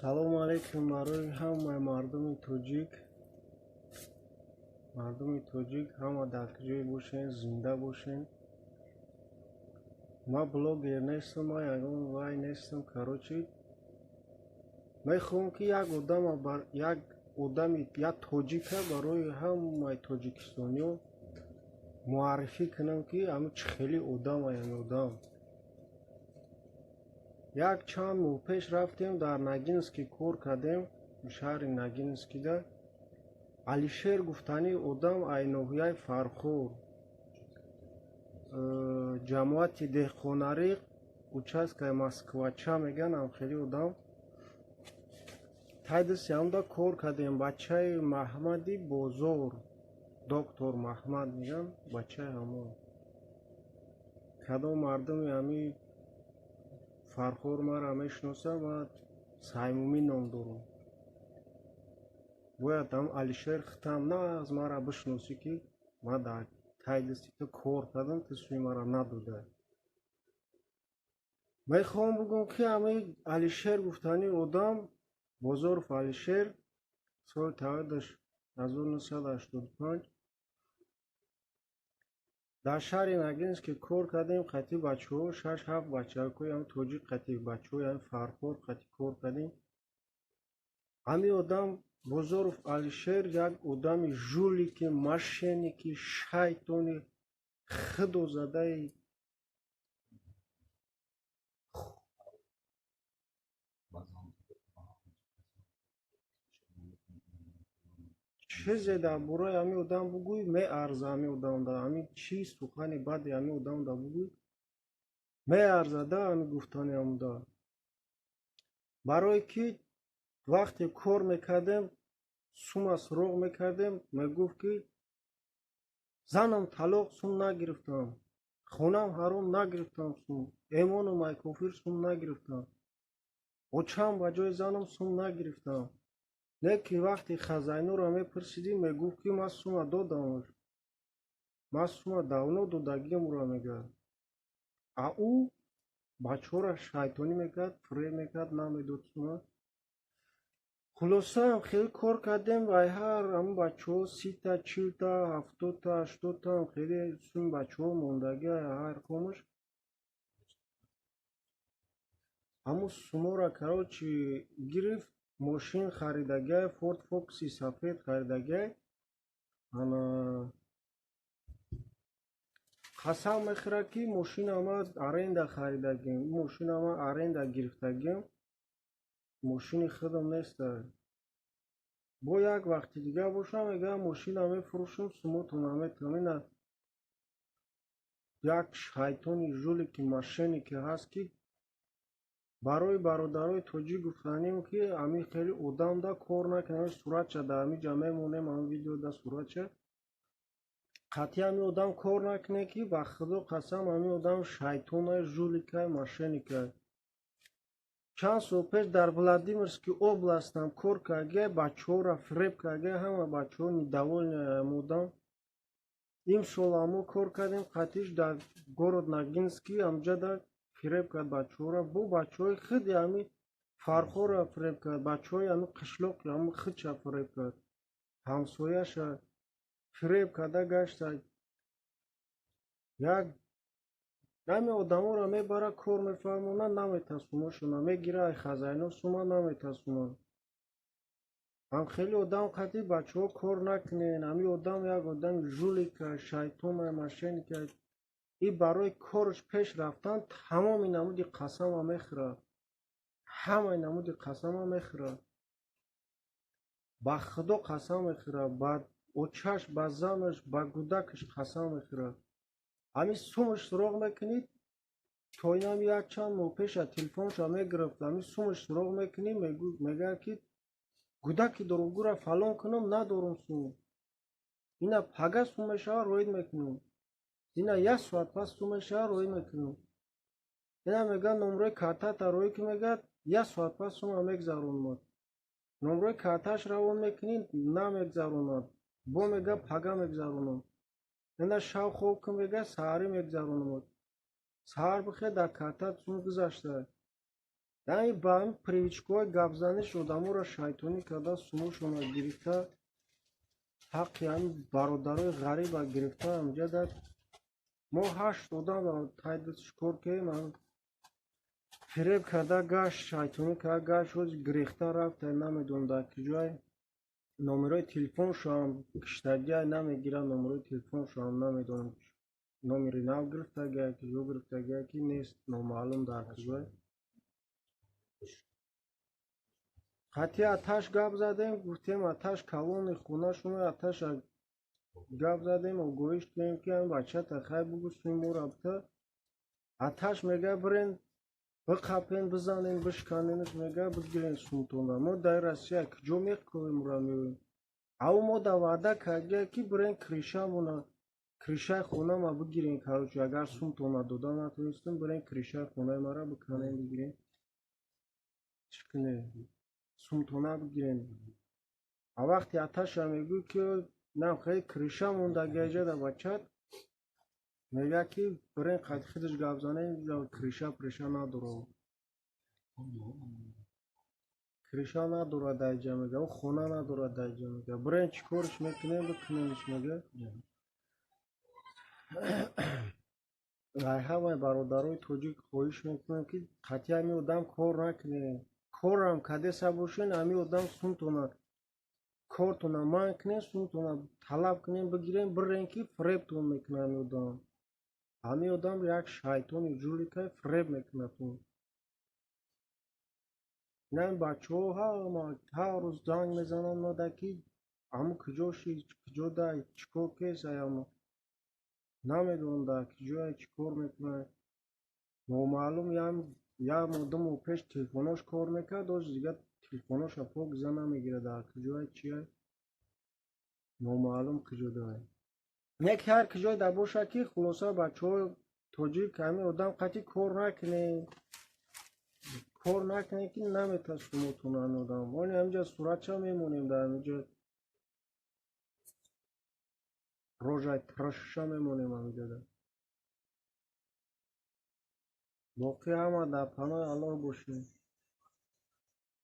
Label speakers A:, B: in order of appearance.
A: Салому алайкум барои ҳамаи мардуми тоҷик. Мардуми тоҷик, ҳама дар куҷое бошен, зинда бошен. Ман блогер нестам, ман ягон вай нестам. Короче, мехоҳам, ки як одама, як одами, як тоҷика барои ҳамаи тоҷикистониё муаррифӣ кунам, ки ҳами чӣ хели одамай ҳами одам. Як чанд моҳ пеш рафтем, дар Ногинский кор кардем, шаҳри Ногинскида. Алишер гуфтани одам ай ноҳияи Фархор, ҷамоати Деҳқонариқ, участкаи Москвача мегӯянд. Ҳамхели одам тай дасти ҳамда кор кардем. Бачаи Маҳмади Бозор, доктор Маҳмад мегӯянд, бачаи ҳамон. Кадом мардуми ҳами Фархор маро мешиносад, ман Саймумин ном дорам. Бояд ҳам Алишер хитам на аз маро бишиносӣ, ки ман дар тай дасти ту кор кардам, ту сӯи маро надода. Мехоҳам бигӯям, ки ҳами Алишер гуфтани одам, Бозоров Алишер, соли таваллудаш 1985, дар шаҳри Ногинский кор кардем қати бачаҳо, шаш ҳафт бачакҳои ҳами тоҷик, қати бачаҳои ҳами Фархор қати кор кардем. Ҳами одам, Бозоров Алишер, як одами жулики, мошенники, шайтони худозадаи. Чизе дар бораи ҳамин одам бугӯй, меарза ҳамин одамда. Ҳамин чӣ сухани бади ҳамин одамда бугӯй, меарзада ҳамин гуфтани ҳамуда. Барое ки вақте кор мекардем, сума суроғ мекардем, мегуфт, ки занам талоқ, сум нагирифтам, хонам ҳаром, нагирифтам сум, эмону майкофир, сум нагирифтам, очам ба ҷои занам, сум нагирифтам. Не ки вақте хазайнуро мепурсидӣ, мегуфт, ки ман сума додамаш, ман сума давно додагиамро, мегӯяд. А ӯ бачаҳоро шайтонӣ мекард, фиреб мекард, намедод сума. Хулоса, хеле кор кардем. Вай ҳар ҳамн бачаҳо 30-та, 40-та, 70-та, 80-та, хеле суми бачаҳо мондагӣ ҳар комаш. Ҳамун суморо, короче, гирифт, мошин харидагиай, Форд Фокуси сафед харидагиай. Ана қасам мехӯрад, ки мошина ман аренда харидагием, мошина ман аренда гирифтагием, мошини худам неста. Бо як вақти дигар бошам, мегӯям, мошина мефурӯшам, сумотон наметавам. Ина як шайтони жулики, мошеннике ҳаст, ки барои бародарои тоҷик гуфтанем, ки ҳамин хели одамда кор накунем. Суратша дар ҳамин ҷа мемонем, ҳамин видеода суратша. Қатъи ҳамин одам кор накунем, ки ба худо қасам, ҳамин одам шайтонай, жуликай, мошенникай. Чанд сол пеш дар Владимирский областам кор кардагиай, бачаҳоро фиреб кардагиай, ҳама бачаҳо недовольны ҳамин одам. Имсол ҳамо кор кардем қатиш дар город Ногинский, ҳамҷада фиреб кард бачаҳоро. Бо бачаҳои худи ҳамин Фархорро фиреб кард, бачаҳои ҳамин қишлоқи ҳамин худша фиреб кард, ҳамсояша фиреб карда гашта. Як ҳамин одаморо мебара, кор мефармонад, наметавад сумошона мегира, ай хазайно сума наметавад. Ҳам хеле одам қатъи бачаҳо кор накунен. Ҳамин одам як одами жулика, шайтона, мошенника. И барои кораш пеш рафтан тамоми намуди қасама мехӯрад, ҳамаи намуди қасама мехӯрад. Ба худо қасам мехӯрад, ба очаш, ба занаш, ба гудакаш қасам мехӯрад. Ҳамин сумаш суроғ мекунӣ, то инам як чанд моҳ пеша телефонша мегирифт. Ҳамин сумаш суроғ мекунӣ, мегӯяд, ки гудаки дорумгӯра фалон кунам, надорум сум, ина пага сум мешава, роид мекунам, ина як соат пас сум мешава, роӣ мекунам. Ина мегӯяд, номрои картата роӣ ки, мегӯяд, як соат пас сума мегзаронад. Номрои картааш равон мекунӣ, намегзаронад, бо мегӯяд, пага мегзаронам. Ина шав хоб кун, мегӯяд, саҳарӣ мегзаронам. Саҳар бихел, дар картат сум гузашта. Яъне ба ҳамин привычкаҳои гапзаниш одаморо шайтонӣ карда, сумошонро гирифта, ҳаққи ҳамин бародарои ғариба гирифта. Ҳамҷада мо 8 одам тай дастш кор кардем, фиреб карда гашт, шайтонӣ карда гашт, ҳози гирехта рафта, намедонам дар куҷое. Номерои телефоншоам киштагиай, намегирад номерои телефоншоам, намедонам номери нав гирифтагиай, куҷо гирифтагиай, ки нест, номаълум дар куҷое. Қатъи аташ гап задем, гуфтем аташ калони хонашона, аташа гап задем, огоҳиш кунем, ки ҳамин бачата хай бугӯ суи мо рафта. Аташ мега бирен биқапен, бизанен, бишканенаш, мега бигирен сумтона. Мо дар Россия куҷо мекунем, ра меоем. Ав мо да ваъда кардия, ки бирен кришамона, кришаи хонама бигирен, короче, агар сумтона дода натонистем, бирен кришаи хонаи мара биканен, бигирен, чӣ кунем, сумтона бигирен. А вақте аташа мегӯй, ки на хеле криша мондагаҷа да бачат, мега, ки бирен қайди худаш гап занем, криша приша надора, криша надорад даиҷа, мега, ӯ хона надорад даиҷа, мега, бирен чӣ корш мекунем, бикунемш, мега. Ай ҳамаи бародарои тоҷик хоҳиш мекунам, ки қатъи ҳамин одам кор накунем. Корам кадеса бошен, ҳамин одам сумтона кортона манъ кунем, сумтона талаб кунем, бигирем, бирен, ки фиребтон мекунад ҳамин одам. Ҳамин одам як шайтони жулика, фиреб мекунадтон. Ина бачаҳо ҳама ҳар рӯз занг мезананд мада, ки ҳамун куҷо шид, куҷо дай, чӣ кор кесай, ҳама намедонам дар куҷое, чӣ кор мекунад, номаълум. Як моҳ, 2 моҳ пеш телефонош кор мекард, ҳози дигар телефоноша покиза намегирад, дар куҷое, чие, номаълум куҷо дорад. Яке ҳар куҷое дар бошад, ки хулоса, бачаҳои тоҷик, ҳамин одам қатъи кор накунед, кор накунед, ки наметавад шумотон ҳамин одам. Они ҳаминҷа суратша мемонем, дар ҳаминҷа рожаи тирашша мемонем ҳаминҷода. Боқӣ ҳама дар паноҳи Аллоҳ бошед.